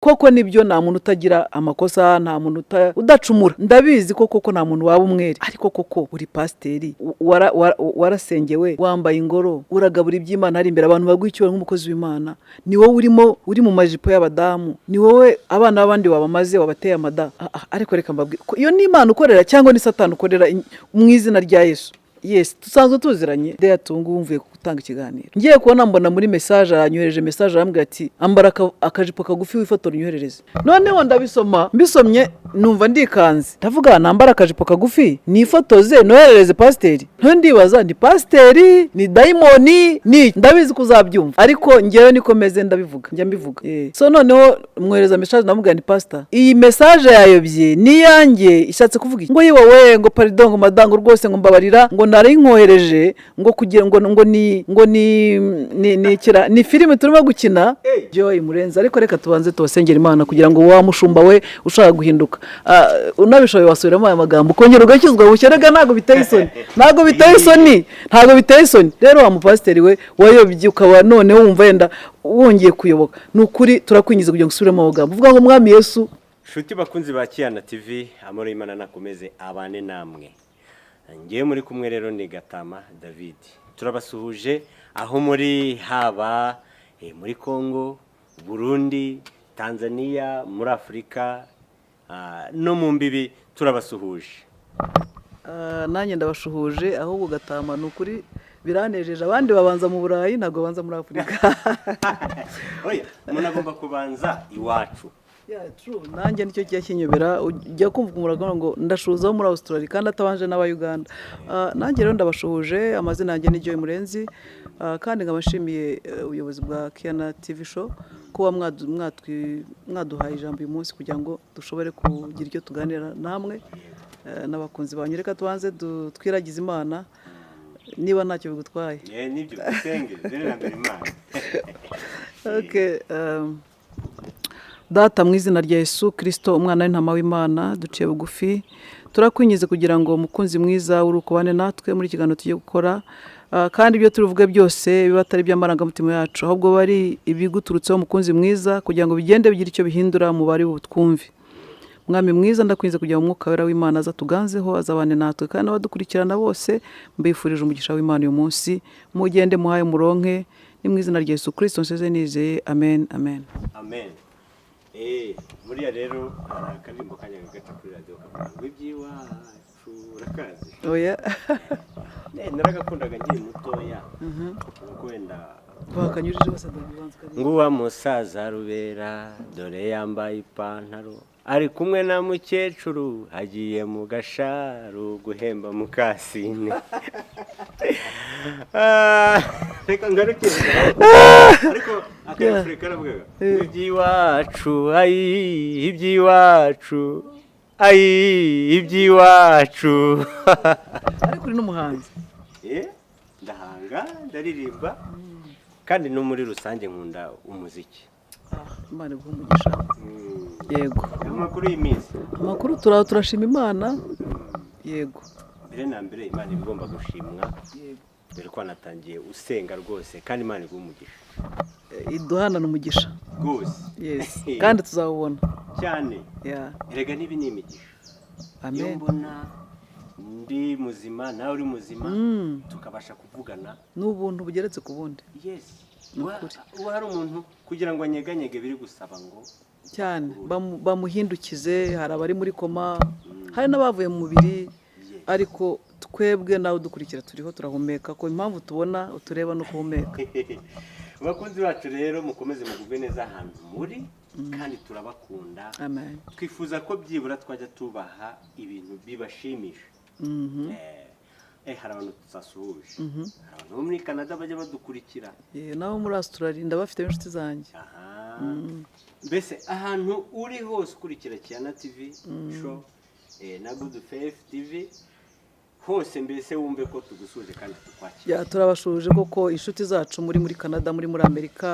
Koko nibyo, nta muntu utagira amakosa, nta muntu udacumura. Ndabizi ko koko nta muntu waba umwere, ariko koko uri pasiteri, warasengewe, wambaye ingoro, uragabura iby'Imana, hari imbere abantu baguha icyubahiro nk'umukozi w'Imana. Ni wowe urimo uri mu majipo y'abadamu, ni wowe abana b'abandi wabamaze, wabateye amada. Ariko reka mbabwire ko iyo ni Imana ukorera cyangwa ni Satani ukorera? Mu izina rya Yesu. Yes, dusanzwe tuziranye. Deyatungu, wumvuye gutanga ikiganiro, ngiye kubona mbona muri message aranyohereje message, arambwira ati: "Ambara akajipo kagufi, wifotora, unyoherereze." Noneho ndabisoma, mbisomye numva ndikanze, ndavuga: "Nambara akajipo kagufi nifotoze noherereze pasiteri?" None ndibaza, ni pasiteri, ni dayimoni, ni ndabizi ko uzabyumva, ariko ngewe niko meze, ndabivuga, njya mbivuga. So noneho mwohereza message, ndamubwira: "Ni pasita, iyi message yayobye, ni iyanjye, ishatse kuvuga iki?" Ngo: "Yiwowe," ngo: "Pardon," ngo: "Madango rwose," ngo: "Mbabarira," ngo: "Nari nkohereje ngo kugira ngo ni kira ni filime turimo gukina." Joy Murenzi, ariko reka tubanze tubasengera Imana kugira ngo wa mushumba we ushaka guhinduka, unabishoboye wasubiramo aya magambo, ukongera ugakizwa bushya. Rega ntabwo biteye isoni, ntabwo biteye isoni, ntabwo biteye isoni. Rero wa mupasiteri we wayobye, ukaba noneho wumva wenda wongeye kuyoboka, ni ukuri turakwingiza kugira ngo usubiremo amagambo uvuga ngo: "Mwami Yesu." Nshuti bakunzi ba Kiyana TV, amahoro y'Imana nakomeze abane namwe. Ngewe muri kumwe rero ni Gatama David. Turabasuhuje aho muri, haba muri Congo, Burundi, Tanzania, muri Afurika, no mu mbibi, turabasuhuje. Nanjye ndabashuhuje. Ahubwo Gatama, ni ukuri biranejeje, abandi babanza mu Burayi, ntabwo babanza muri Afurika. Oya, umuntu agomba kubanza iwacu. Yeah, true. Nanjye nicyo kijya kinyobera, ujya kumva umuntu aravuga ngo ndashuhuzaho muri Australia kandi atabanje n'aba Uganda. Nanjye rero ndabashuhuje, amazina yanjye ni Joy Murenzi, kandi nkaba nshimiye ubuyobozi bwa Kiana TV Show kuba mwaduhaye ijambo uyu munsi kugira ngo dushobore kugira icyo tuganira namwe n'abakunzi banyu. Reka tubanze twiragize Imana niba ntacyo bigutwaye. Nibyo, dusenge mbere na mbere Imana. Okay, Data, mu izina rya Yesu Kirisito, umwana w'intama w'Imana, duciye bugufi, turakwingize kugira ngo umukunzi mwiza uri ukubane natwe muri iki kiganiro tugiye gukora. Kandi ibyo turivuge byose biba atari iby'amarangamutima yacu, ahubwo bari ibiguturutseho, umukunzi mwiza, kugira ngo bigende bigire icyo bihindura mu bari butwumve. Mwami mwiza, ndakwinze kugira ngo Umwuka Wera w'Imana aza tuganzeho, azabane natwe, kandi n'abadukurikirana bose mbifurije umugisha w'Imana uyu munsi. Mugende muhaye muronke. Ni mu izina rya Yesu Kirisito nseze nizeye, amen, amen. Amen. Buriya rero hari akaririmbo kajyaga gaca kuri radiyo kavuga ngo iby'iwacu, urakazi? Oya. Naragakundaga nkiri mutoya, nuko wenda Wakanyujije hose, ndabibanza ukaririmba. Ngo uwa musaza Rubera, dore yambaye ipantaro, ari kumwe na mukecuru, agiye mu gasharu guhemba mukasine. Reka ngarukire, ariko akayafurika karavugaga iby'iwacu, ayi iby'iwacu, ayi iby'iwacu. Ariko uri n'umuhanzi. Ndahanga, ndaririmba, kandi no muri rusange nkunda umuziki. Imana iguhe umugisha, yego. Amakuru y'iminsi? Amakuru turashima Imana, yego. Mbere na mbere Imana iba igomba gushimwa, dore ko wanatangiye usenga rwose, kandi Imana iguha umugisha. Iduhanana umugisha. Rwose. Yes, kandi tuzawubona. Cyane. Yeah. Erega n'ibi ni imigisha iyo Amen. mbona ndi muzima, nawe uri muzima, tukabasha kuvugana. Ni ubuntu bugeretse ku bundi. Yes. Ni ukuri. Uba hari umuntu kugira ngo anyeganyege biri gusaba ngo Cyane, bamuhindukize. Hari abari muri koma, hari n'abavuye mu mubiri, ariko twebwe nawe dukurikira turiho, turahumeka, ko impamvu tubona utureba no guhumeka. Abakunzi bacu rero, mukomeze mugubwe neza ahantu muri, kandi turabakunda. Amen. Twifuza ko byibura twajya tubaha ibintu bibashimisha. Hari abantu tutasuhuje, hari abantu bo muri Canada bajya badukurikira. Nabo muri Australia ndabafite, inshuti zanjye. Aha. Mbese ahantu uri hose ukurikira Kiyana TV Show na Good Faith TV hose, mbese wumve ko tugusuhuje kandi tukwakira. Yeah, turabashuhuje koko, inshuti zacu muri Canada, muri Amerika,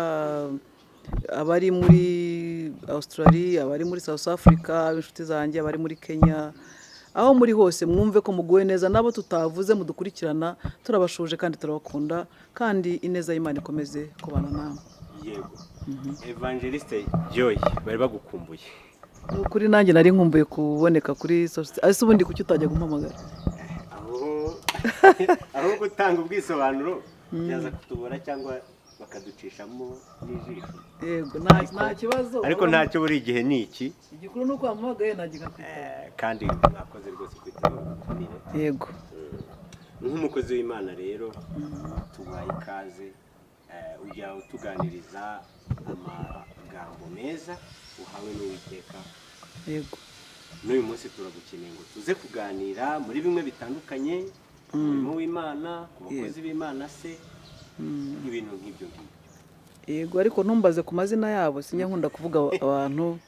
abari muri Australia, abari muri South Africa, inshuti zanjye abari muri Kenya, aho muri hose mwumve ko muguwe neza. Nabo tutavuze mudukurikirana, turabashuhuje kandi turabakunda, kandi ineza y'Imana ikomeze kubana namwe. Yego. Evangeliste Joy, bari bagukumbuye. Ni ukuri, nanjye nari nkumbuye kuboneka kuri social. Ese ubundi kuki utajya gumpamagara? Aho gutanga ubwisobanuro byaza kutubura cyangwa bakaducishamo n'ijisho. Yego, nta kibazo. Ariko ntacyo, buri gihe ni iki. Igikuru ni uko wampamagaye, nanjye nkakwitaba. Kandi mwakoze rwose kwitaba ubutumire. Yego. Nk'umukozi w'Imana rero, tubaye ikaze. Ujya utuganiriza amagambo meza uhawe n'Uwiteka. Yego. N'uyu munsi turagukeneye ngo tuze kuganira muri bimwe bitandukanye ku murimo w'Imana, ku bakozi b'Imana se, ibintu nk'ibyo ngibyo. Yego, ariko ntumbaze ku mazina yabo, sinjya nkunda kuvuga abantu.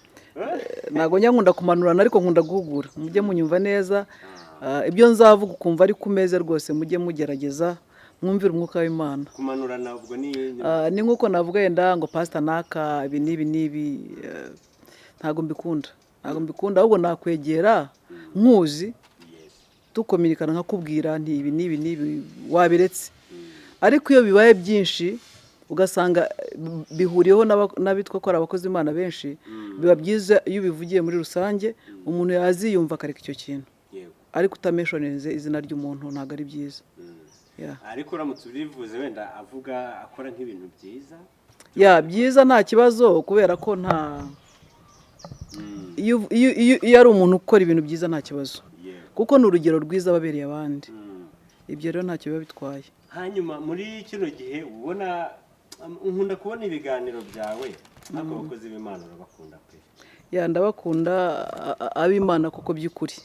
Ntabwo njya nkunda kumanurana, ariko nkunda guhugura. Mujye munyumva neza. Ibyo nzavuga ukumva ari ku meza rwose, mujye mugerageza mwumvire umwuka w'Imana. Kumanurana ubwo ni? Ni nk'uko navuga yenda ngo pasita naka ibi n'ibi n'ibi, ntabwo mbikunda, ntabwo mbikunda. Ahubwo nakwegera nkuzi, dukominikana, nkakubwira nti ibi n'ibi n'ibi wabiretse. Ariko iyo bibaye byinshi, ugasanga bihuriyeho n'abitwa ko ari abakozi b'Imana benshi, biba byiza iyo ubivugiye muri rusange, umuntu yaziyumva akareka icyo kintu. Ariko utamentionize izina ry'umuntu ntabwo ari byiza. Yeah. Ariko uramutse ubivuze, wenda avuga akora nk'ibintu byiza. Ya, byiza nta kibazo, kubera ko nta iyo ari umuntu ukora ibintu byiza nta kibazo, kuko ni urugero rwiza ababereye abandi. Ibyo rero ntacyo biba bitwaye. Hanyuma muri kino gihe ubona, nkunda kubona ibiganiro byawe, ariko abakozi b'Imana urabakunda pe. Ya, ndabakunda ab'Imana kuko by'ukuri,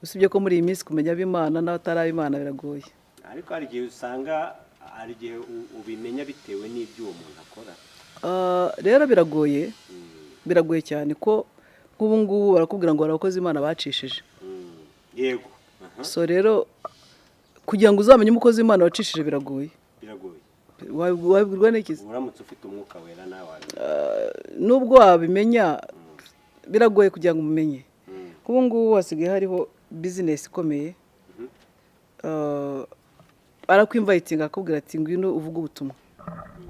usibye ko muri iyi minsi kumenya ab'Imana n'abatari ab'Imana biragoye. Ariko hari igihe usanga, hari igihe ubimenya bitewe n'ibyo uwo muntu akora. Rero biragoye, biragoye cyane, ko nk'ubu ngubu barakubwira ngo hari abakozi b'Imana bacishije. Yego. Aha. So rero kugira ngo uzamenye umukozi w'Imana wacishije biragoye. Biragoye. Wabibwirwa n'iki se? Uramutse ufite umwuka wera nawe wabimenya. Nubwo wabimenya, biragoye kugira ngo umumenye. Nk'ubu ngubu hasigaye hariho business ikomeye. Arakwinvitinga akakubwira ati ngwino uvuge ubutumwa.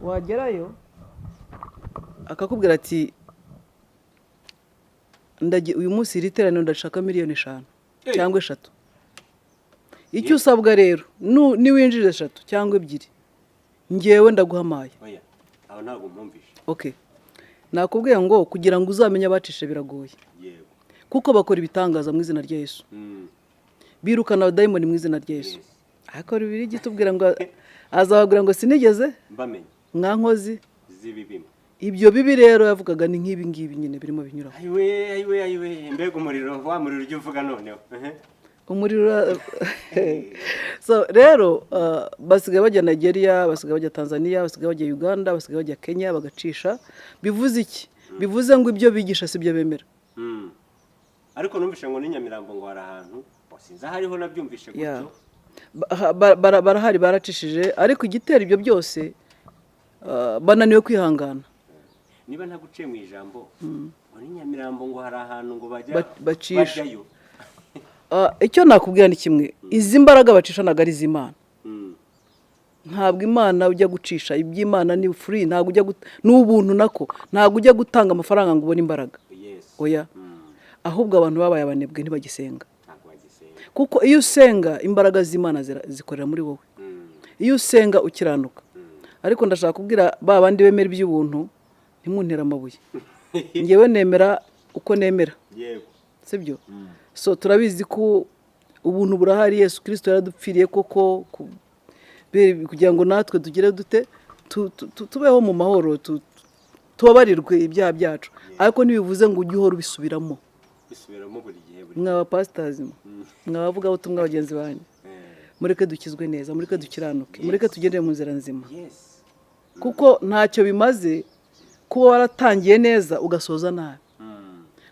Wagerayo akakubwira ati uyu munsi iri teraniro ndashaka miliyoni 5 Hey. cyangwa 3. Icyo usabwa rero, niwinjiza 3 cyangwa 2, ngewe ndaguhamaye. Oya, aho ntabwo mpumvishe. Okay, nakubwiye ngo kugira ngo uzamenye abacishe biragoye, kuko bakora ibitangaza mu izina rya Yesu, birukana abadayimoni mu izina rya Yesu. Ariko Bibiliya itubwira ngo azababwira ngo sinigeze mbamenye mwa nkozi z'ibibimo. Ibyo bibi rero yavugaga ni nk'ibi ngibi nyine birimo binyuraho. Ayiwe, ayiwe, ayiwe, mbega umuriro, wa muriro ujya uvuga noneho. Ehe. Umuriro so rero basigaye bajya Nigeria, basigaye bajya Tanzania, basigaye bajya Uganda, basigaye bajya Kenya bagacisha. Bivuze iki? Bivuze ngo ibyo bigisha si byo bemera. Ariko numvishe ngo ni Nyamirambo, ngo hari ahantu, sinzi aho ariho nabyumvishe gutyo. Barahari baracishije, ariko igitera ibyo byose, bananiwe kwihangana. Niba ntaguciye mu ijambo, ngo ni Nyamirambo, ngo hari ahantu ngo bajya Bacisha. bajyayo. Icyo nakubwira ni kimwe: izi mbaraga bacisha ntabwo ari iz'Imana. Ntabwo Imana ujya gucisha. Iby'Imana ni free, ntabwo ujya ni ubuntu nako, ntabwo ujya gutanga amafaranga ngo ubone imbaraga. Oya. Ahubwo abantu babaye abanebwe, ntibagisenga. Ntabwo bagisenga. Kuko iyo usenga, imbaraga z'Imana zikorera muri wowe. Iyo usenga ukiranuka. Ariko ndashaka kubwira ba bandi bemera iby'ubuntu, ntimuntere amabuye, ngewe nemera uko nemera. Sibyo? So turabizi ko ubuntu burahari, Yesu Kirisito yaradupfiriye koko kugira ngo natwe tugere dute, tubeho mu mahoro, tubabarirwe ibyaha byacu. Ariko ntibivuze ngo ujye uhora ubisubiramo. Bisubiramo buri gihe, buri Mwaba pastors, mwabavugabutumwa bagenzi banyu, mureke dukizwe neza, mureke dukiranuke, mureke tugendere mu nzira nzima, kuko ntacyo bimaze kuba waratangiye neza ugasoza nabi.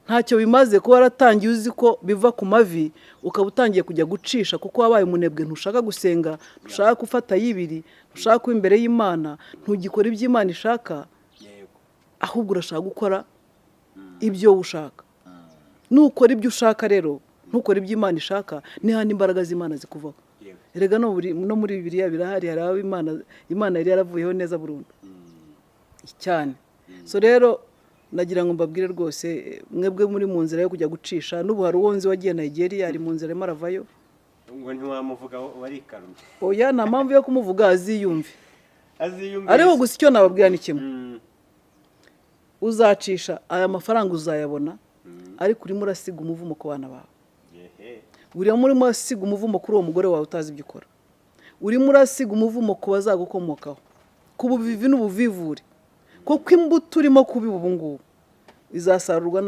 Ntacyo bimaze kuba waratangiye uzi ko biva ku mavi, ukaba utangiye kujya gucisha kuko wabaye umunebwe, ntushaka gusenga, ntushaka gufata y'ibiri, ntushaka kuba imbere y'Imana, ntugikora ibyo Imana ishaka, ahubwo urashaka gukora ibyo ushaka. Nukora ibyo ushaka rero, ntukore ibyo Imana ishaka, ni handi imbaraga z'Imana zikuvaho. Erega no muri Bibiliya birahari, hari abo Imana yari yaravuyeho neza burundu cyane. So rero nagira ngo mbabwire rwose, mwebwe muri mu nzira yo kujya gucisha. N'ubu hari uwo nzi wagiye Nigeria, ari mu nzira arimo aravayo. Ngo ntiwamuvuga, warikarumye. Oya, nta mpamvu yo kumuvuga, aziyumve. Aziyumve. Ariko gusa icyo nababwira ni kimwe: uzacisha aya mafaranga uzayabona, ariko urimo urasiga umuvumo ku bana bawe. Urimo urasiga umuvumo kuri uwo mugore wawe utazi ibyo ukora. Urimo urasiga umuvumo ku bazagukomokaho, ku buvivi n'ubuvivure, kuko imbuto urimo kubiba ubu ngubu izasarurwa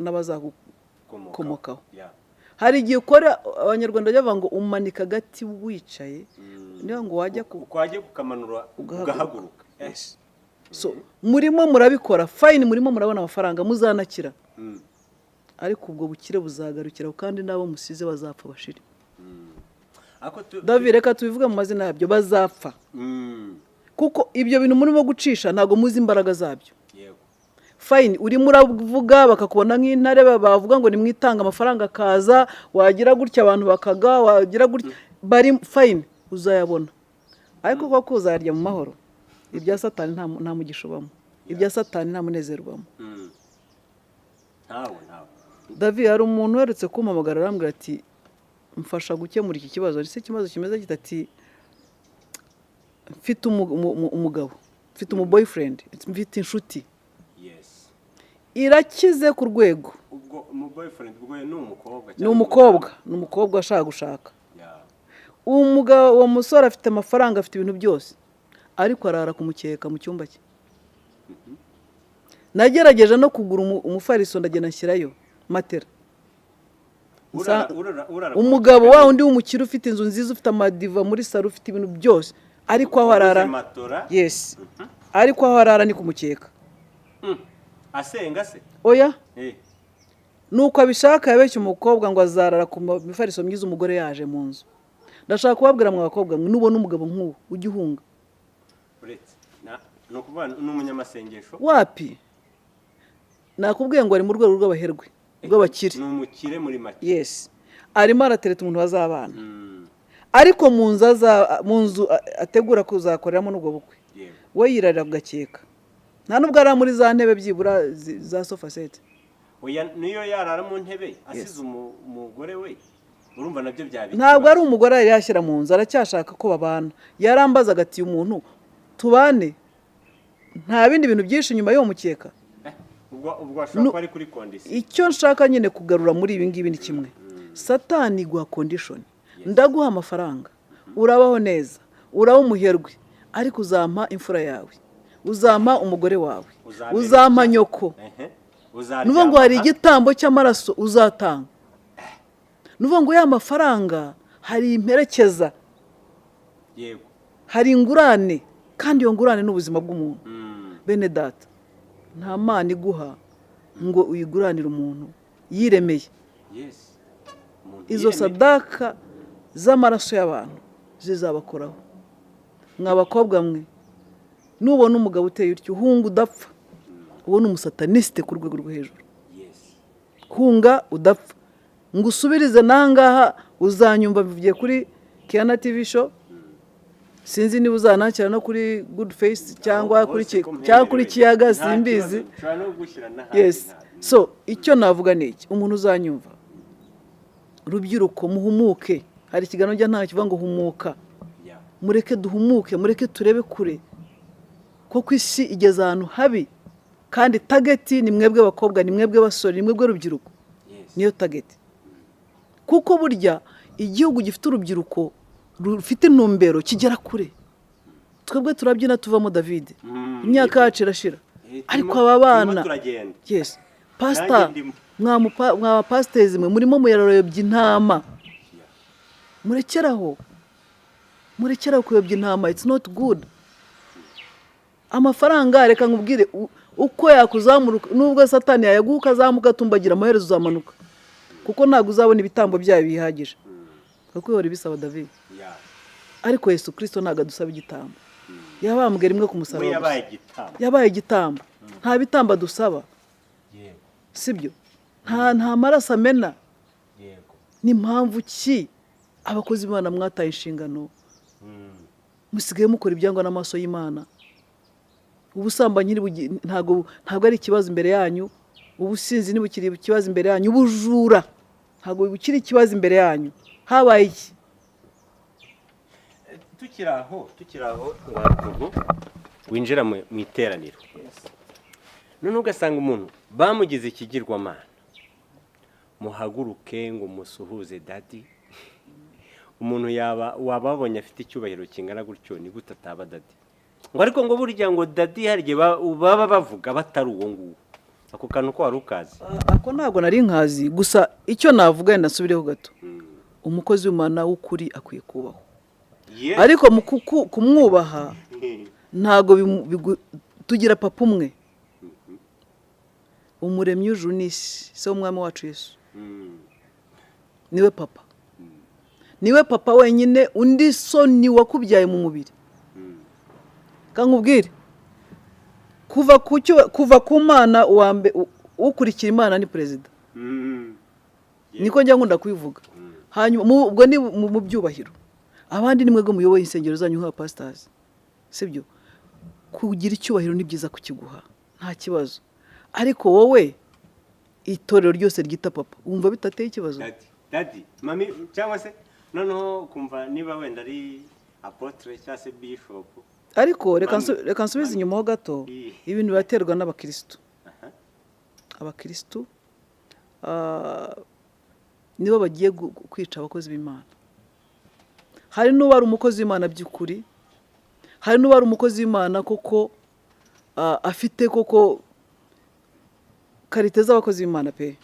n'abazagukomokaho. Hari igihe ukora, Abanyarwanda bajya bavuga ngo umanika agati wicaye, niyo ngo wajya ku Wajya kukamanura ugahaguruka. Ugahaguruka. So murimo murabikora, fine, murimo murabona amafaranga, muzanakira, ariko ubwo bukire buzagarukira, kandi n'abo musize bazapfa bashire. Ariko David, reka tubivuge mu mazina yabyo, bazapfa, kuko ibyo bintu murimo gucisha ntabwo muzi imbaraga zabyo. Fine, urimo uravuga bakakubona nk'intare, bavuga ngo nimwitange amafaranga akaza, wagira gutya abantu bakaga, wagira gutya bari fine, uzayabona, ariko koko uzayarya mu mahoro? Ibya Satani nta mugisha ubamo, ibya Satani nta munezero ubamo. Ntawe, ntawe. David, hari umuntu uherutse kumpamagara arambwira ati: "Mfasha gukemura iki kibazo." Ese ikibazo kimeze gite? Ati: "Mfite umugabo, mfite umu boyfriend, mfite inshuti irakize ku rwego." Ubwo umu boyfriend ubwo ni umukobwa? Ni umukobwa, ni umukobwa ashaka gushaka. Uwo mugabo, uwo musore afite amafaranga, afite ibintu byose, ariko arara ku mukeka mu cyumba cye. Nagerageje no kugura umufariso, ndagenda nshyirayo matera. Urara ku Umugabo mukeka? wa wundi w'umukire, ufite inzu nziza, ufite amadiva muri salo, ufite ibintu byose, ariko aho arara Waguze matora. Yes, ariko aho arara ni ku mukeka. Asenga se? Oya. Nuko abishaka, yabeshya umukobwa ngo azarara ku mifariso myiza umugore yaje mu nzu. Ndashaka kubabwira mwa bakobwa mwe, nubona umugabo nk'uwo ujye uhunga. Uretse ni ukuvuga ni umunyamasengesho? Wapi, nakubwiye ngo ari mu rwego rw'abaherwe, rw'abakire. Ni umukire muri make. Yes, arimo aratereta umuntu bazabana, ariko mu nzu mu nzu ategura kuzakoreramo n'ubwo bukwe, we yirarira ku gakeka, nta nubwo ari muri za ntebe byibura za sofa set. Oya, niyo yarara mu ntebe asize umugore we, urumva nabyo byaba Ntabwo ari ikibazo. umugore yari yashyira mu nzu, aracyashaka ko babana. Yarambazaga ati: "Umuntu tubane, nta bindi bintu byinshi nyuma y'uwo mukeka." Ubwo ashobora kuba ari kuri condition. Icyo nshaka nyine kugarura muri ibi ngibi ni kimwe: Satani iguha condition. Ndaguha amafaranga, urabaho neza, uraba umuherwe, ariko uzampa imfura yawe, uzampa umugore wawe, Uzamera uzampa utya. nyoko. Ehe. Ni ukuvuga ngo hari Uzaryama. igitambo cy'amaraso uzatanga. Ni ukuvuga ngo ya mafaranga hari imperekeza, hari ingurane, kandi iyo ngurane ni ubuzima bw'umuntu. Bene data, nta Mana iguha ngo uyiguranire umuntu yiremeye. Umuntu Izo yiremeye. sadaka z'amaraso y'abantu zizabakoraho. Mwa bakobwa mwe, nubona umugabo uteye utyo, hunga udapfa. Uwo ni umusataniste ku rwego rwo hejuru. Hunga udapfa. Ngo usubirize n'ahangaha, uzanyumva bivugiye kuri Kiyana TV Show. Sinzi niba uzanakira no kuri Good Face cyangwa Aho kuri hose ko cyangwa kuri mperewe. Kiyaga, Nta simbizi. kibazo, nshobora no kugushyira n'ahandi. Yes. So icyo navuga ni iki: umuntu uzanyumva, rubyiruko, muhumuke. Hari ikiganiro njya nta kivuga ngo humuka. Mureke duhumuke, mureke turebe kure, kuko isi igeze ahantu habi, kandi target ni mwebwe bakobwa, ni mwebwe basore, ni mwebwe rubyiruko. Niyo target, kuko burya igihugu gifite urubyiruko rufite intumbero kigera kure. Twebwe turabyina tuvamo, David, imyaka yacu irashira. Ariko aba Turimo bana turagenda. Yes, pasita. Nanjye ndimo. Mwa pasitezi mwe, murimo muyarayobya intama. Murekeraho, murekeraho kuyobya intama, it's not good. Amafaranga, reka nkubwire, uko yakuzamura, nubwo Satani yayaguha ukazamuka ugatumbagira, amaherezo uzamanuka, kuko ntabwo uzabona ibitambo byayo bihagije, kuko ihora ibisaba, David. Ariko Yesu Kirisito ntabwo adusaba igitambo, yabambwe rimwe ku We musaraba gusa. Yabaye igitambo. Yabaye igitambo, nta bitambo adusaba. Sibyo? Nta maraso amena. Ni mpamvu ki abakozi b'Imana mwataye inshingano? Musigaye mukora ibyangwa n'amaso y'Imana. Ubusambanyi ntabwo ari ikibazo imbere yanyu, ubusinzi ntibukiri ikibazo imbere yanyu, ubujura ntabwo bukiri ikibazo imbere yanyu. Habaye iki? Tukiri aho ngo hari ukuntu winjira mu iteraniro, noneho ugasanga umuntu bamugize ikigirwamana. Muhaguruke ngo musuhuze daddy. Umuntu yaba wababonye afite icyubahiro kingana gutyo, ni gute ataba daddy? Ngo ariko ngo burya ngo daddy hari igihe baba bavuga batari uwo nguwo. Ako kantu ko wari ukazi? Ako ntabwo nari nkazi. Gusa icyo navuga, wenda nsubireho gato, umukozi w'Imana w'ukuri akwiye kubahwa, ariko mu kumwubaha ntabwo tugira papa umwe, umuremyi w'ijuru n'isi, se w'umwami wacu Yesu. Niwe papa, niwe papa wenyine. Undi so ni wakubyaye mu mubiri. Kankubwire, kuva ku Mana, ukurikira Imana ni perezida. Niko njya nkunda kubivuga. Hanyuma ubwo ni mu byubahiro. Abandi ni mwebwe muyoboye insengero zanyu nk'abapasitazi, sibyo? Kugira icyubahiro ni byiza, kukiguha nta kibazo, ariko wowe itorero ryose ryita papa, wumva bitateye ikibazo? Daddy, daddy, mummy, cyangwa se noneho kumva niba wenda ari apôtre cyangwa se bishop. Ariko Mummy. reka nsubize inyuma ho gato. Ibintu biraterwa n'abakirisitu. Abakirisitu nibo bagiye kwica abakozi b'Imana. Hari n'uba ari umukozi w'Imana by'ukuri, hari n'uba ari umukozi w'Imana koko, afite koko qualité z'abakozi b'Imana pe,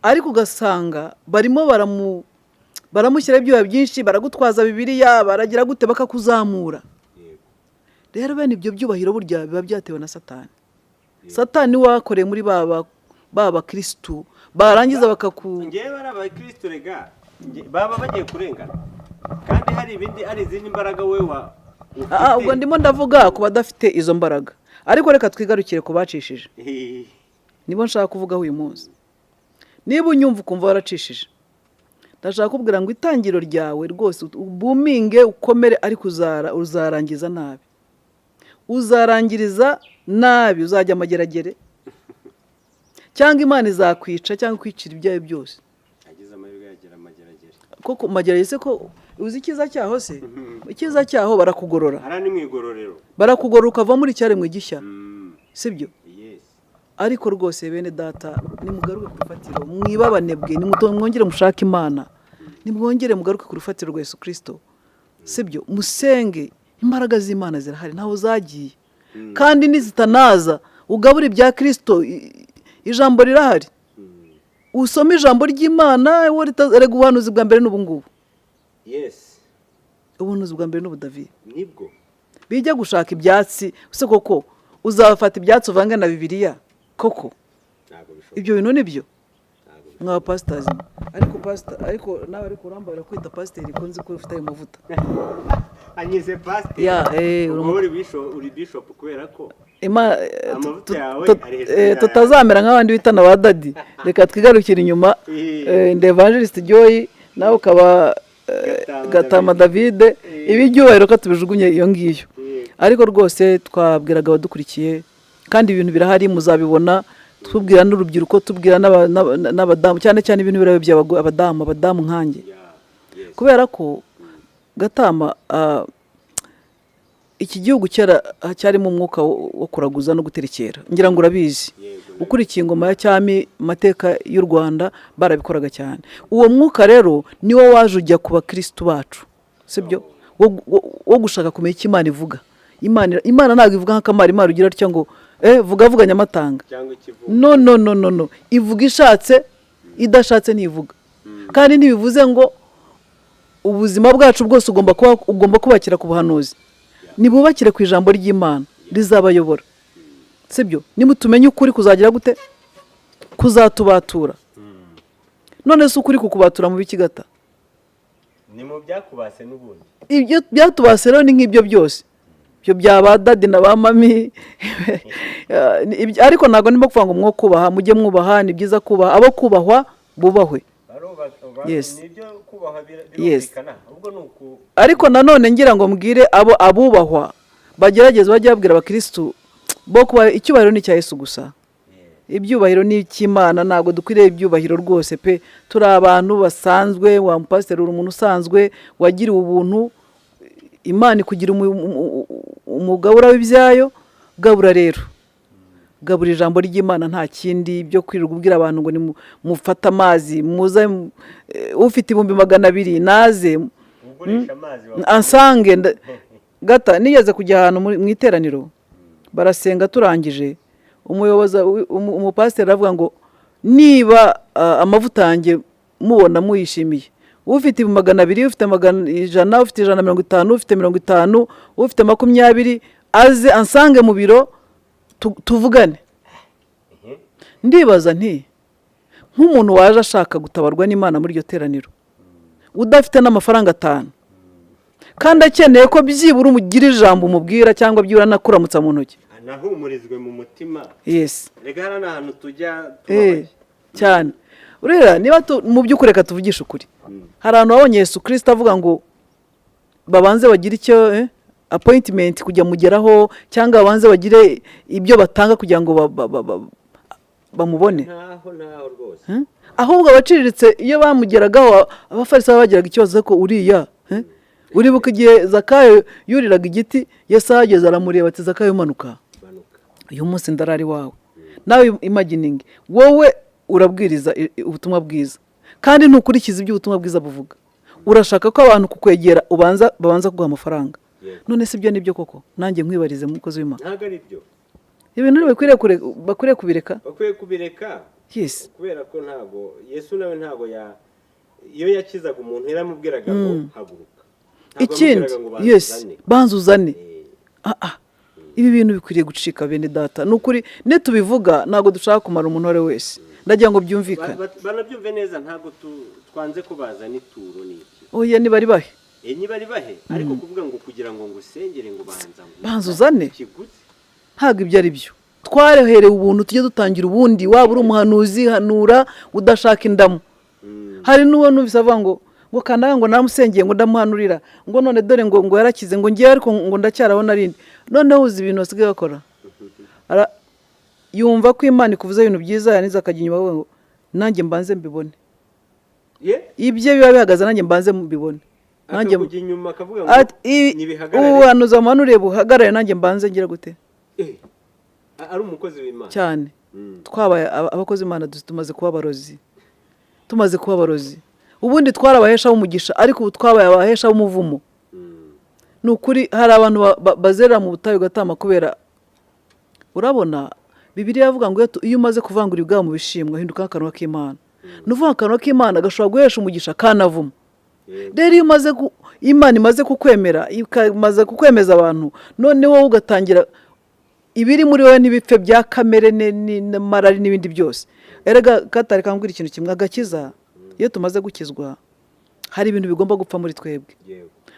ariko ugasanga barimo baramushyiraho ibyuya byinshi, baragutwaza Bibiliya, baragira gute, bakakuzamura. Rero bene ibyo byubahiro burya biba byatewe na Satani. Satani niwe wakoreye muri ba bakirisitu, barangiza bakaku Ngewe ari abakirisitu rega, baba bagiye kurengana kandi hari ibindi, hari izindi mbaraga we wa Ubwo ndimo ndavuga ku badafite izo mbaraga, ariko reka twigarukire ku bacishije. Nibo nshaka kuvugaho uyu munsi. Niba unyumva ukumva waracishije, ndashaka kubwira ngo itangiro ryawe rwose ubuminge ukomere, ariko uzarangiza nabi, uzarangiriza nabi, uzajya amageragere, cyangwa Imana izakwica, cyangwa kwicira ibyawe byose. Agize amahirwe yagera amageragere. Koko mageragere se ko uzi icyiza cyaho se? Icyiza cyaho barakugorora. Hariya ni mu igororero. Barakugorora ukava muri icyaremwe gishya, sibyo? Yes. Ariko rwose bene data, nimugaruke ku rufatiro, mwibabanebwe, mwongere mushake Imana, nimwongere mugaruke ku rufatiro rwa Yesu Kirisito, sibyo? Musenge, imbaraga z'Imana zirahari, ntaho zagiye. Kandi nizitanaza, ugabure ibya Kirisito, ijambo rirahari. Usome ijambo ry'Imana, wowe erega ubuhanuzi bwa mbere n'ubu ngubu. Ubuhanuzi bwa mbere n'ubu, David. Nibwo. Bijya gushaka ibyatsi se koko, uzafata ibyatsi uvange na Bibiliya koko? Ntabwo bishoboka. Ibyo bintu ni byo. Ntabwo bishoboka. Mwa pasitazi, ariko pasita, ariko nawe, ariko urambara kwita pasiteri, ko nzi ko ufite ayo mavuta. Anyize pasiteri. Ya, Ubwo uri bishop kubera ko amavuta yawe ari hejuru yawe. Tutazamera nk'abandi bitana ba daddy, reka twigarukire inyuma. Ndi Evangelist Joy, nawe ukaba Gatama. Gatama David. David. Ibi byubahiro ko tubijugunye iyo ngiyo. Ariko rwose twabwiraga abadukurikiye, kandi ibintu birahari, muzabibona, tubwira n'urubyiruko, tubwira n'abadamu cyane cyane. Ibintu birayobya abadamu nkanjye. Kubera ko Gatama, iki gihugu kera cyarimo umwuka wo kuraguza no guterekera, ngira ngo urabizi. Yego. Ukurikiye ingoma ya cyami, amateka y'u Rwanda, barabikoraga cyane. Uwo mwuka rero niwo waje ujya ku bakirisitu bacu, sibyo? Wo gushaka kumenya icyo Imana ivuga. Imana ntabwo ivuga nk'akamara. Imana ugira atya ngo vuga vuga nyamatanga. Cyangwa ikivugo. No, no, no, no, no, ivuga ishatse, idashatse ntivuga. Kandi ntibivuze ngo ubuzima bwacu bwose ugomba kubakira ku buhanuzi. Nibubakire ku ijambo ry'Imana, rizabayobora, sibyo? Nimutumenye ukuri kuzagira gute? Kuzatubatura. None se ukuri kukubatura mu biki, Gata? Ni mu byakubase n'ubundi. Ibyo byatubase rero ni nk'ibyo byose, ibyo bya ba daddy na ba mummy. Ariko ntabwo ndimo kuvuga ngo mwo kubaha, mujye mwubaha, ni byiza kubaha, abo kubahwa bubahwe. Nibyo, kubahwa birumvikana, ubwo ni uku. Ariko nanone ngira ngo mbwire abo abubahwa Bagerageze bajye babwira abakirisitu bo kuba icyubahiro ni icya Yesu gusa, ibyubahiro ni icy'Imana. Ntabwo dukwiriye ibyubahiro rwose pe. Turi abantu basanzwe. Wa mupasiteri, uri umuntu usanzwe wagiriwe ubuntu, Imana ikugira umugabura w'ibyayo. Gabura rero, gabura ijambo ry'Imana, nta kindi byo kwirirwa ubwira abantu ngo mufate amazi muze, ufite 200,000 naze Ugurisha amazi. Ansange. Gata nigeze kujya ahantu mu iteraniro, barasenga, turangije umuyobozi, umupasiteri aravuga ngo niba amavuta yanjye mubona muyishimiye, ufite 200,000, ufite 100, ufite 150, ufite 50, ufite 20, aze ansange mu biro tuvugane. Ndibaza nti nk'umuntu waje ashaka gutabarwa n'Imana muri iryo teraniro, udafite n'amafaranga 5, kandi akeneye ko byibura umugira ijambo umubwira cyangwa byibura anakuramutsa mu ntoki, anahumurizwe mu mutima. Yes. Reka hariya ni ahantu tujya tubabaye. Cyane. Urera niba mu by'ukuri, reka tuvugishe ukuri, hari ahantu wabonye Yesu Kirisito avuga ngo babanze bagire icyo appointment kujya mugeraho, cyangwa babanze bagire ibyo batanga kugira ngo bamubone? Ntaho, ntaho rwose. Ahubwo abaciriritse iyo bamugeragaho, Abafarisayo bagiraga ikibazo ko uriya, Uribuka igihe Zakayo yuriraga igiti, Yesu ahageze aramureba ati: "Zakayo, manuka, manuka, uyu munsi ndarara iwawe." Nawe imagininge wowe urabwiriza ubutumwa bwiza kandi ntukurikiza ibyo ubutumwa bwiza buvuga, urashaka ko abantu kukwegera ubanza babanza kuguha amafaranga. None si ibyo nibyo koko? Nanjye nkwibarize, mukozi w'Imana. Ntabwo ari byo. Ibintu bakwiriye kubireka. Bakwiye kubireka. Kubera ko ntabwo Yesu nawe ntabwo ya iyo yakizaga umuntu yaramubwiraga ngo haguruka. Ntabwo Ikindi, yamubwiraga ngo banza uzane. Banza uzane. Ibi bintu bikwiriye gucika, bene data. Ni ukuri nitubivuga ntabwo dushaka kumara umuntu uwo ari we wese, ndagira ngo byumvikane. Banabyumve neza, ntabwo twanze ko bazana ituro n'iki. Oya, ntibari bahe. Niba ari bahe, ariko kuvuga ngo kugira ngo ngusengere ngo banza ngo Banza uzane. ikiguzi. Ntabwo ibyo ari byo. Twareherewe ubuntu, tujye dutangira ubundi. Waba uri umuhanuzi, hanura udashaka indamu. Hari n'uwo numvise avuga ngo kanaka ngo naramusengeye, ngo ndamuhanurira, ngo none dore ngo yarakize, ngo ngewe ariko ngo ndacyaraho narindi. Noneho uzi ibintu basigaye bakora? Yumva ko Imana ikuvuze ibintu byiza, yarangiza akajya inyuma avuga ngo nanjye mbanze mbibone. Ye. Ibye biba bihagaze, nanjye mbanze mbibone, nanjye Akakujya inyuma akavuga ngo Ati, nibihagarare. Ubuhanuzi bamuhanuriye buhagarare, nanjye mbanze ngira gute? Ari umukozi w'Imana. Cyane. Twabaye abakozi b'Imana, tumaze kuba abarozi, tumaze kuba abarozi. Ubundi twari abahesha b'umugisha, ariko ubu twabaye abahesha b'umuvumo. Ni ukuri hari abantu bazerera mu butayu ugatama, kubera urabona Bibiliya yavuga ngo iyo umaze kuvangura ibwabo mu bishimwa, hinduka akanwa k'Imana. Ni ukuvuga akanwa k'Imana gashobora guhesha umugisha kanavuma. Rero iyo umaze Imana imaze kukwemera, ikamaze kukwemeza abantu, noneho wowe ugatangira ibiri muri wowe n'ibipfe bya kamere n'amarari n'ibindi byose. Erega katari kambwira ikintu kimwe: agakiza, iyo tumaze gukizwa hari ibintu bigomba gupfa muri twebwe.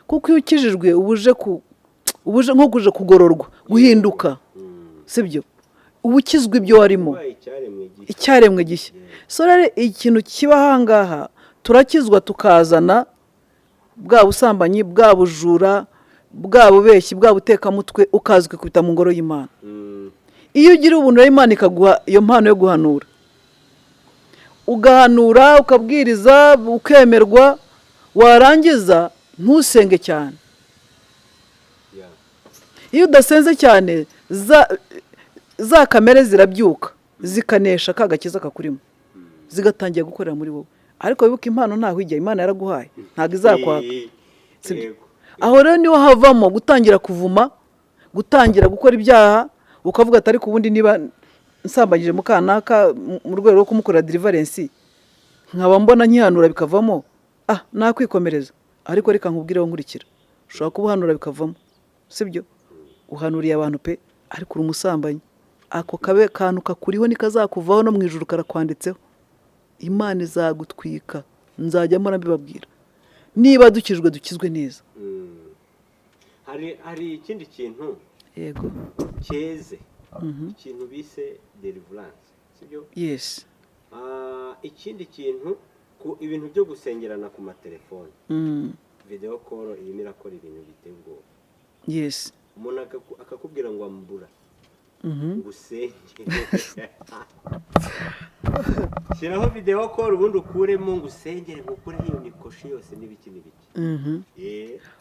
Kuko iyo ukijijwe uba uje ku uba uje nko kuje kugororwa, guhinduka, sibyo? Uba ukizwa ibyo warimo. Ubaye icyaremwe gishya. Icyaremwe gishya. So rero ikintu kiba ahangaha, turakizwa tukazana bwa busambanyi, bwa bujura, bwa bubeshyi, bwa butekamutwe, ukaza ukikubita mu ngoro y'Imana. Iyo ugira ubuntu rero, Imana ikaguha iyo mpano yo guhanura, ugahanura, ukabwiriza, ukemerwa, warangiza ntusenge cyane. Iyo udasenze cyane, za kamere zirabyuka zikanesha ka gakiza kakurimo, zigatangira gukorera muri wowe. Ariko wibuke, impano ntaho ijya. Imana yaraguhaye, ntabwo izakwaka. Sibyo? Yego. Aho rero niho havamo gutangira kuvuma, gutangira gukora ibyaha, ukavuga ati: "Ariko ubundi niba nsambanyije mukanaka mu rwego rwo kumukorera deliverance, nkaba mbona nkihanura bikavamo, ah, nakwikomereza." Ariko reka nkubwire, nkurikira, ushobora kuba uhanura bikavamo, sibyo? Uhanuriye abantu pe, ariko uri umusambanyi. Ako kabe kantu kakuriho nikazakuvaho, no mu ijuru karakwanditseho, Imana izagutwika. Nzajya mpora mbibabwira: niba dukijwe, dukizwe neza. Hari ikindi kintu cyeze, ikintu bise deliverance, sibyo? Yes. Ikindi kintu ku ibintu byo gusengerana ku matelefone, video call irimo irakora ibintu biteye ubwoba. Umuntu akakubwira ngo ambura ngo usenge, shyiraho video call, ubundi ukuremo ngo usengere, ngo ukureho iyo mikoshi yose n'ibiki n'ibiki.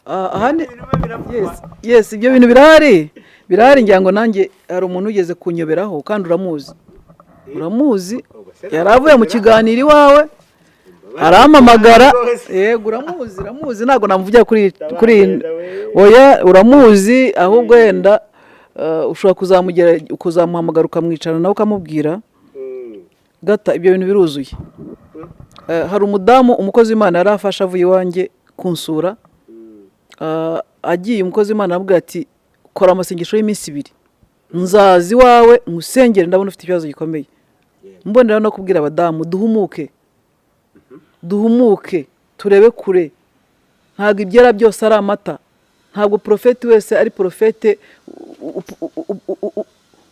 Ah, ahandi Ibintu biba biravugwa. Yes, ibyo bintu birahari, birahari. Ngira ngo nanjye hari umuntu ugeze kunyoberaho, kandi uramuzi, uramuzi. Ubwo se Yari avuye mu kiganiro iwawe, arampamagara. Yego, uramuzi, uramuzi. Ntabwo namuvugira kuri oya, uramuzi. Ahubwo wenda ushobora kuzamugera, kuzamuhamagara, ukamwicara nawe ukamubwira. Gata, ibyo bintu biruzuye. Hari umudamu umukozi w'Imana yari afashe avuye iwanjye kunsura. Agiye, umukozi w'Imana aramubwira ati: "Kora amasengesho y'iminsi 2, nzaza iwawe nkusengere, ndabona ufite ikibazo gikomeye." Mbonera no kubwira abadamu: duhumuke, duhumuke, turebe kure. Ntabwo ibyera byose ari amata. Ntabwo porofeti wese ari porofete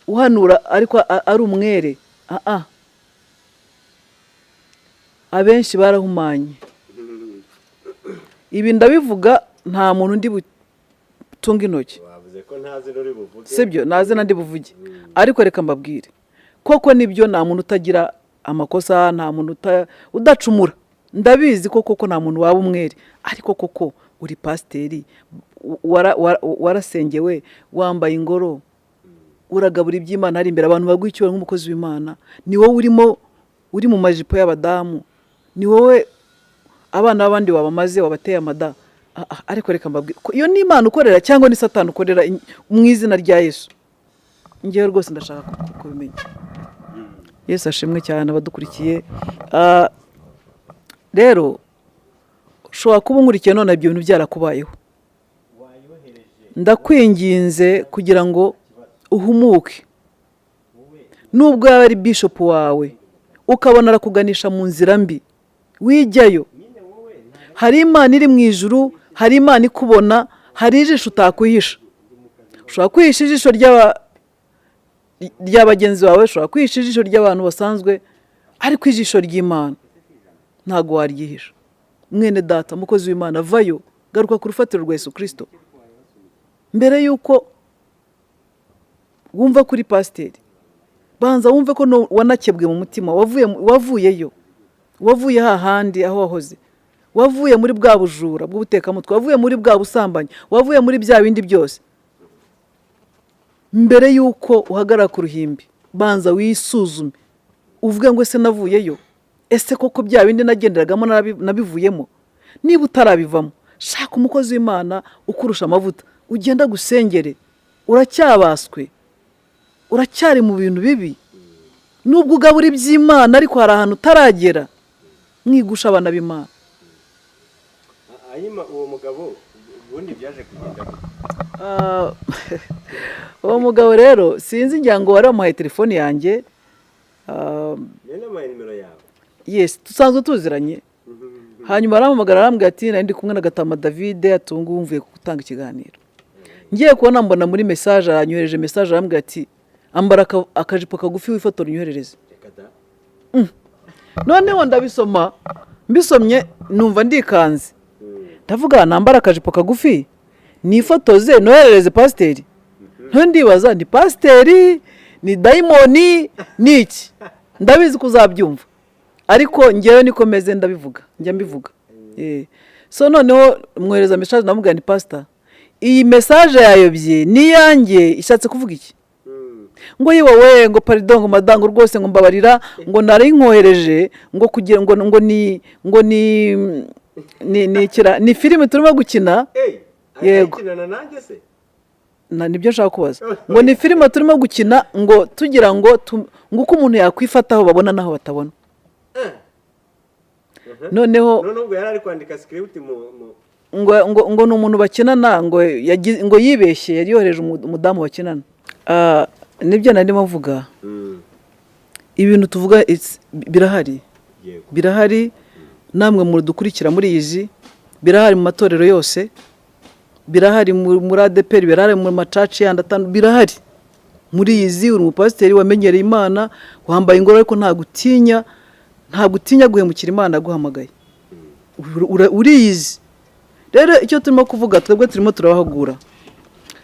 uhanura ariko ari umwere. Ah, ah. Abenshi barahumanye. Ibi ndabivuga, nta muntu ndi butunge intoki. Wavuze ko nta zina uri buvuge. Sibyo, nta zina ndi buvuge, ariko reka mbabwire koko nibyo, nta muntu utagira amakosa, nta muntu udacumura. Ndabizi ko koko nta muntu waba umwere, ariko koko uri pasiteri, warasengewe, wambaye ingoro, uragabura iby'Imana ari imbere abantu baguha icyubahiro nk'umukozi w'Imana. Ni wowe urimo uri mu majipo y'abadamu, ni wowe abana b'abandi wabamaze, wabateye amada. Ah, ah, ariko reka mbabwire ko iyo ni Imana ukorera cyangwa ni Satani ukorera mu izina rya Yesu? Ngewe rwose ndashaka kubimenya. Yesu ashimwe cyane. Abadukurikiye, rero ushobora kuba unkurikiye none ibyo bintu byarakubayeho. Ndakwinginze kugira ngo uhumuke. Nubwo yaba ari bishopu wawe, ukabona arakuganisha mu nzira mbi, wijyayo. Hari Imana iri mu ijuru, hari Imana ikubona, hari ijisho utakwihisha. Ushobora kwihisha ijisho rya bagenzi bawe, ushobora kwihisha ijisho ry'abantu basanzwe, ariko ijisho ry'Imana ntabwo waryihisha. Mwene data, mukozi w'Imana, vayo, garuka ku rufatiro rwa Yesu Kirisito. Mbere y'uko wumva kuri pasiteri, banza wumve ko wanakebwe mu mutima, wavuyeyo, wavuye hahandi aho wahoze, wavuye muri bwa bujura bw'ubutekamutwe, wavuye muri bwa busambanyi, wavuye muri bya bindi byose. Mbere y'uko uhagarara ku ruhimbi, banza wisuzume, uvuge ngo: "Ese navuyeyo? Ese koko bya bindi nagenderagamo nabivuyemo?" Niba utarabivamo, shaka umukozi w'Imana ukurusha amavuta, ugenda gusengere. Uracyabaswe, uracyari mu bintu bibi. Nubwo ugabura iby'Imana, ariko hari ahantu utaragera. Mwigusha abana b'Imana. Hanyuma uwo mugabo ubundi byaje kugenda gute? Uwo mugabo rero sinzi, ngira ngo wari wamuhaye telefone yanjye. Niyo namuhaye nimero yawe? Yes, dusanzwe tuziranye. Hanyuma arampamagara, arambwira ati: "Nari ndi kumwe na Gatama David, atunga wumvuye gutanga ikiganiro, ngiye kubona mbona muri message aranyohereje message, arambwira ati: 'Ambara akajipo kagufi, wifotora, unyoherereze.'" Reka da! Noneho ndabisoma, mbisomye numva ndikanze. Ndavuga: "Nambara akajipo kagufi, nifotoze, noherereze pasiteri?" Nto ndibaza: ni pasiteri, ni dayimoni, ni iki? Ndabizi ko uzabyumva, ariko ngewe niko meze, ndabivuga, njya mbivuga. So noneho mwohereza message, ndamubwira: "Ni pasita, iyi message yayobye, ni iyanjye, ishatse kuvuga iki?" Ngo: "Yewe we," ngo: "Pardon," ngo: "Madango rwose," ngo: "Mbabarira," ngo: "Nari nkohereje," ngo kugira ngo ni filime turimo gukina. Yego. Ayikinana nanjye se? Nibyo nshaka kubaza. Ngo ni filime turimo gukina, ngo tugira ngo ngo uko umuntu yakwifataho babona n'aho batabona. Noneho None ubwo yari ari kwandika script mu ngo ni umuntu bakinana, ngo ngo yibeshye, yari yohereje umudamu bakinana. Nibyo narimo mvuga. Ibintu tuvuga birahari. Birahari, namwe mudukurikira muri izi, birahari mu matorero yose, birahari muri ADEPR, birahari mu macaci yandi atanu, birahari muri izi. Uri umupasiteri wamenyereye Imana, wambaye ingoro, ariko ntabwo utinya guhemukira Imana yaguhamagaye. Uriyizi. Rero icyo turimo kuvuga twebwe, turimo turabahugura.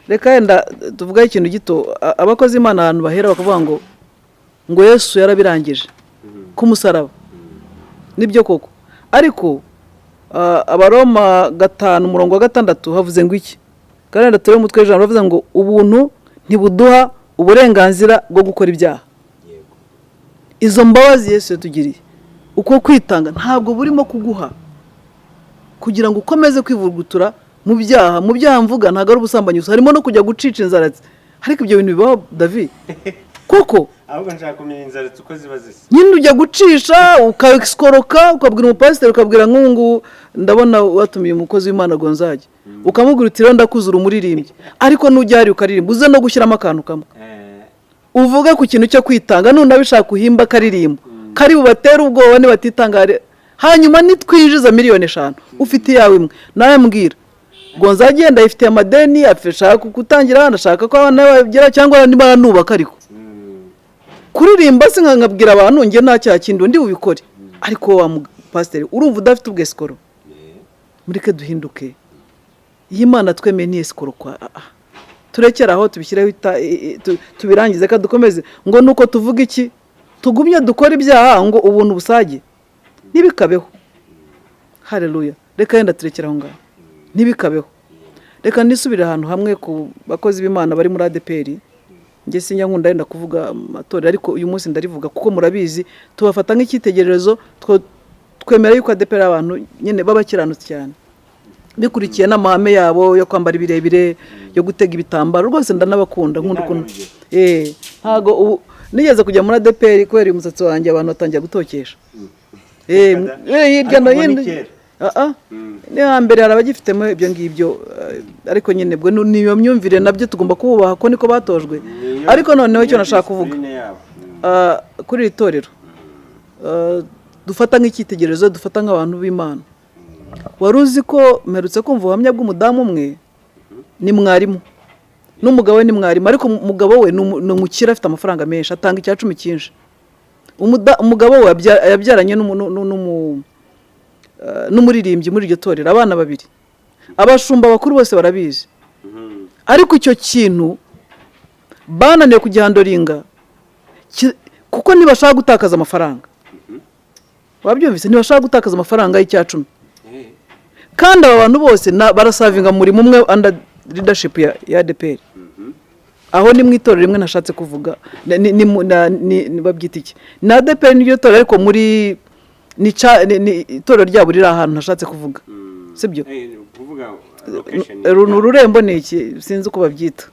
Reka yenda tuvugaho ikintu gito. Abakozi Imana ahantu bahera bakavuga ngo Yesu yarabirangije ku musaraba, nibyo koko. Ariko Abaroma 5 umurongo wa 6 havuze ngo iki? Kandi wenda turebe umutwe w'ijambo. Bavuze ngo ubuntu ntibuduha uburenganzira bwo gukora ibyaha. Izo mbabazi Yesu yatugiriye, uko kwitanga, ntabwo burimo kuguha kugira ngo ukomeze kwivugutura mu byaha. Mu byaha mvuga ntabwo ari ubusambanyi gusa, harimo no kujya gucica inzaratsi. Ariko ibyo bintu bibaho, David, kuko Ahubwo nshaka kumenya inzaratsi uko ziba zisa. Nyine ujya gucisha ukasikoroka, ukabwira umupasiteri, ukabwira nk'ubu ngubu ndabona watumiye umukozi w'Imana Gonzage, ukamubwira uti: "Rero ndakuzura umuririmbyi, ariko nujya hariya ukaririmba uze no gushyiramo akantu kamwe, uvuge ku kintu cyo kwitanga. Nunabishaka uhimba akaririmbo kari bubatere ubwoba nibatitanga hanyuma nitwinjiza miliyoni 5, ufite iyawe imwe." Nawe mbwira, Gonzage yenda yifitiye amadeni, ashaka gutangira, ashaka ko abana bagera cyangwa niba aranubaka, ariko kuririmba se nkabwira abantu njye nta cyaha kindi undi bubikore. Ariko wa pasiteri, urumva udafite ubwesikoro? Mureke duhinduke. Iyi Mana twemeye ni esikoro kwa turekere aho, tubishyireho tubirangize ka dukomeze ngo nuko tuvuga iki, tugumye dukore ibyaha ngo ubuntu busage? Ntibikabeho. Hareruya. Reka yenda turekere aho ngaho, ntibikabeho. Reka nisubire ahantu hamwe ku bakozi b'Imana bari muri ADEPR. Njye sinjya nkunda yenda kuvuga amatorero, ariko uyu munsi ndarivuga kuko murabizi tubafata nk'icyitegererezo. Twemera yuko ADEPR ari abantu nyine b'abakiranutsi cyane, bikurikiye n'amahame yabo yo kwambara ibirebire, yo gutega ibitambaro. Rwose ndanabakunda, nkunda ukuntu ntago ubu nigeze kujya muri ADEPR kubera uyu musatsi wanjye, abantu batangira gutokesha. Hirya no Ariko ubu ni hino. kera. Ni hambere, hari abagifitemo ibyo ngibyo, ariko nyine bwo ni iyo myumvire, nabyo tugomba kububaha ko niko batojwe. Ariko noneho icyo Niyo nashaka kuvuga, discipline yabo. Kuri iri torero dufata nk'icyitegererezo, dufata nk'abantu b'Imana, wari uzi ko mperutse kumva ubuhamya bw'umudamu umwe? Ni mwarimu, n'umugabo we ni mwarimu, ariko umugabo we ni umukire, afite amafaranga menshi, atanga icya cumi cyinshi. Umugabo we yabyaranye n'umuririmbyi muri iryo torero abana babiri. Abashumba bakuru bose barabizi, ariko icyo kintu bananiwe kugihandlinga kuko ntibashaka gutakaza amafaranga. Wabyumvise? Ntibashaka gutakaza amafaranga y'icya cumi. Kandi aba bantu bose baraservinga mu murimo umwe under leadership ya ADEPR. Aho ni mu itorero rimwe nashatse kuvuga, babyita iki? Ni ADEPR, n'iryo torero, ariko muri ni itorero ryabo riri ahantu nashatse kuvuga, sibyo? Kuvuga location. Ni ururembo, ni iki? Sinzi uko babyita.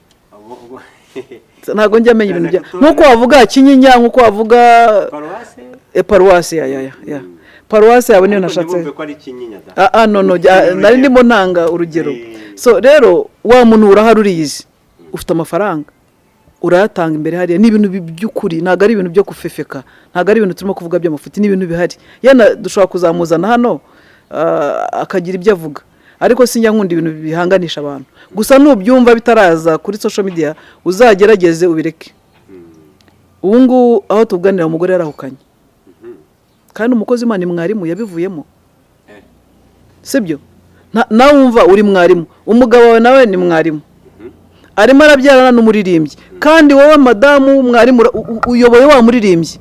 Ntabwo njya menya ibintu bya nk'uko wavuga Kinyinya, nk'uko wavuga Paruwase. Paruwasi ya paruwasi yawe niyo Ariko nashatse. ntibumve ko ari Kinyinya da. No, no, nari ndimo ntanga urugero. So rero wa muntu urahari, uriyizi, ufite amafaranga, urayatanga imbere hariya. Ni ibintu by'ukuri, ntabwo ari ibintu byo gufefeka, ntabwo ari ibintu turimo kuvuga by'amafuti, ni ibintu bihari. Yenda dushobora kuzamuzana hano akagira ibyo avuga, ariko sinjya nkunda ibintu bihanganisha abantu. Gusa nubyumva bitaraza kuri social media, uzagerageze ubireke. Ubu ngubu aho tuganira, umugore yarahukanye, kandi umukozi w'Imana ni mwarimu, yabivuyemo. Sibyo? Nawe wumva uri mwarimu, umugabo wawe nawe ni mwarimu, arimo arabyarana n'umuririmbyi, kandi wowe madamu mwarimu uyoboye wa muririmbyi,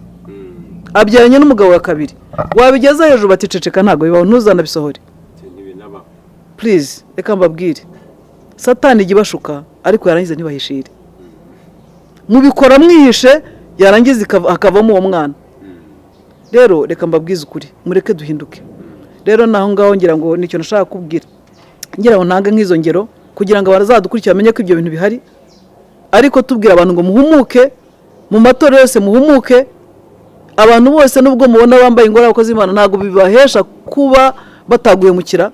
abyaranye n'umugabo wa kabiri. Wabigeza hejuru bati: "Ceceka, ntabwo bibaho, ntuzanabisohore." Ntibinabaho. Please, reka mbabwire, Satani ijya ibashuka, ariko yarangiza ntibahishire. Mubikora mwihishe, yarangiza hakavamo uwo mwana. Rero reka mbabwize ukuri, mureke duhinduke. Rero naho ngaho ngira ngo nicyo nashaka kubwira, ngira ngo ntange nk'izo ngero kugira ngo abazadukurikira bamenye ko ibyo bintu bihari. Ariko tubwira abantu ngo muhumuke, mu matorero yose muhumuke. Abantu bose nubwo mubona bambaye ingoro abakozi b'Imana, ntabwo bibahesha kuba bataguhemukira.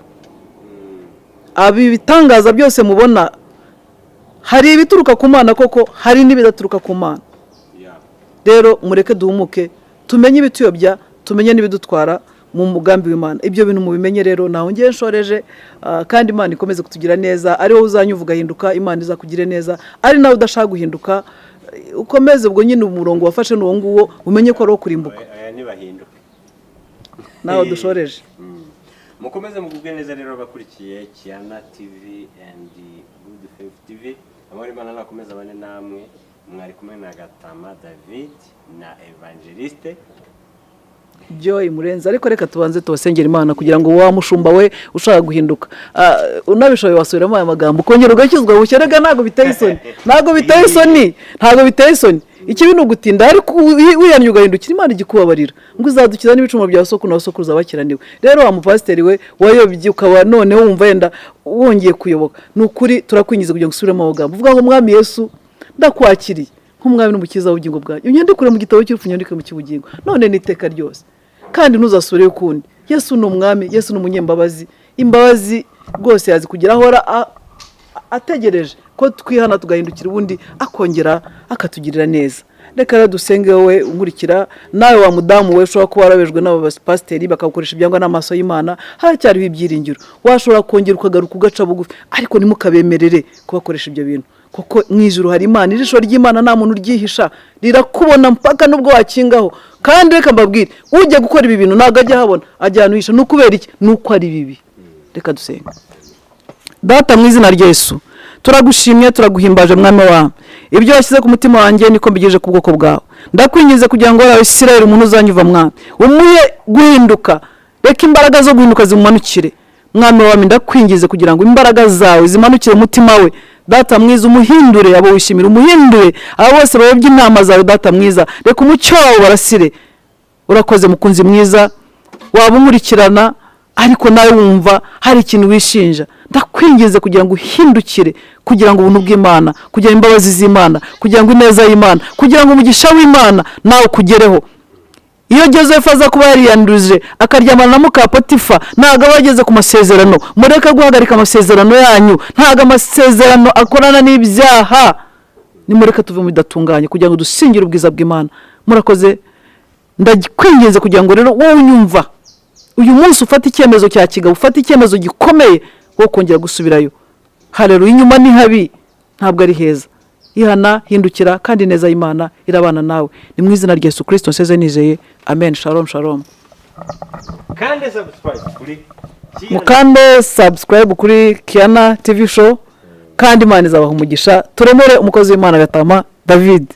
Abi ibitangaza byose mubona, hari ibituruka ku Mana koko, hari n'ibidaturuka ku Mana. Rero mureke duhumuke, tumenye ibituyobya, tumenye n'ibidutwara mu mugambi w'Imana. Ibyo bintu mubimenye. Rero naho ngiye nshoreje, kandi Imana ikomeze kutugira neza. Ari wowe uzanyuva ugahinduka, Imana izakugire neza. Ari nawe udashaka guhinduka, ukomeze ubwo nyine umurongo wafashe n'uwo nguwo, umenye ko ari uwo kurimbuka. Aya ntibahinduke. Nawe dushoreje. Mukomeze mugubwe neza rero abakurikiye Kiyana TV and Good Faith TV. Amahoro Imana nakomeza abane namwe. Mwari kumwe na Gatama David na Evangeliste Joy Murenzi. Ariko reka tubanze tubasengera Imana kugira ngo wa mushumba we ushaka guhinduka, unabishoboye wasubiramo aya magambo, ukongera ugakizwa bushya. Rega ntabwo biteye isoni, ntabwo biteye isoni, ntabwo biteye isoni. Ikibi ni ugutinda, ariko wihannye ugahindukira, Imana igikubabarira, ngo izadukiza n'ibicumuro bya sokuru na sokuruza bakiraniwe. Rero wa mupasiteri we wayobye, ukaba noneho wumva wenda wongeye kuyoboka, ni ukuri turakwingiza kugira ngo usubiremo amagambo uvuga ngo: "Mwami Yesu, ndakwakiriye nk'umwami n'umukiza w'ubugingo bwanjye, unyandikure mu gitabo cy'urupfu, unyandike mu cy'ubugingo none n'iteka ryose, kandi ntuzasubireyo ukundi." Yesu ni umwami, Yesu ni umunyembabazi. Imbabazi rwose yazikugira, ahora ategereje ko twihana tugahindukira, ubundi akongera akatugirira neza. Reka rero dusenge. Wowe unkurikira, nawe wa mudamu we ushobora kuba warabejwe n'aba bapasiteri bakagukoresha ibyangwa n'amaso y'Imana, haracyariho ibyiringiro. Washobora kongera ukagaruka, ugaca bugufi, ariko ntimukabemerere kubakoresha ibyo bintu, kuko mu ijuru hari Imana. Ijisho ry'Imana nta muntu uryihisha, rirakubona mpaka nubwo wakingaho. Kandi reka mbabwire, ujya gukora ibi bintu ntabwo ajya ahabona, ajya ahantu hisha. Ni ukubera iki? Ni uko ari bibi. Reka dusenga. Data, mu izina rya Yesu, turagushimye, turaguhimbaje. Mwami wawe, ibyo washyize ku mutima wanjye niko mbigejeje ku bwoko bwawe. Ndakwinginze kugira ngo wowe Isirayeli, umuntu uzanyuva, Mwami, umuhe guhinduka. Reka imbaraga zo guhinduka zimumanukire. Mwami wawe, ndakwinginze kugira ngo imbaraga zawe zimanukire umutima we. Data mwiza, umuhindure abo wishimira, umuhindure abo bose bayobye inama zawe. Data mwiza, reka umucyo wawe barasire. Urakoze, mukunzi mwiza. Waba umurikirana ariko nawe wumva hari ikintu wishinja, ndakwinginze kugira ngo uhindukire, kugira ngo ubuntu bw'Imana, kugira imbabazi z'Imana, kugira ngo ineza y'Imana, kugira ngo umugisha w'Imana nawe ukugereho. Iyo Joseph aza kuba yariyanduje akaryamana na muka Potifa, ntabwo aba ageze ku masezerano. Mureke guhagarika amasezerano yanyu, ntabwo amasezerano akorana n'ibyaha. Nimureke tuve mu bidatunganye kugira ngo dusingire ubwiza bw'Imana. Murakoze. Ndakwinginze kugira ngo rero wowe unyumva uyu munsi ufate icyemezo cya kigabo, ufate icyemezo gikomeye wo kongera gusubirayo. Hareruya, inyuma ni habi, ntabwo ari heza. Ihana, hindukira, kandi neza y'Imana irabana nawe. Ni mu izina rya Yesu Kirisito nseze nizeye. Amen. Shalom, shalom. Kandi subscribe kuri Kiana. Mukande subscribe kuri Kiana TV Show, kandi Imana izabaha umugisha. Turemere umukozi w'Imana Gatama David.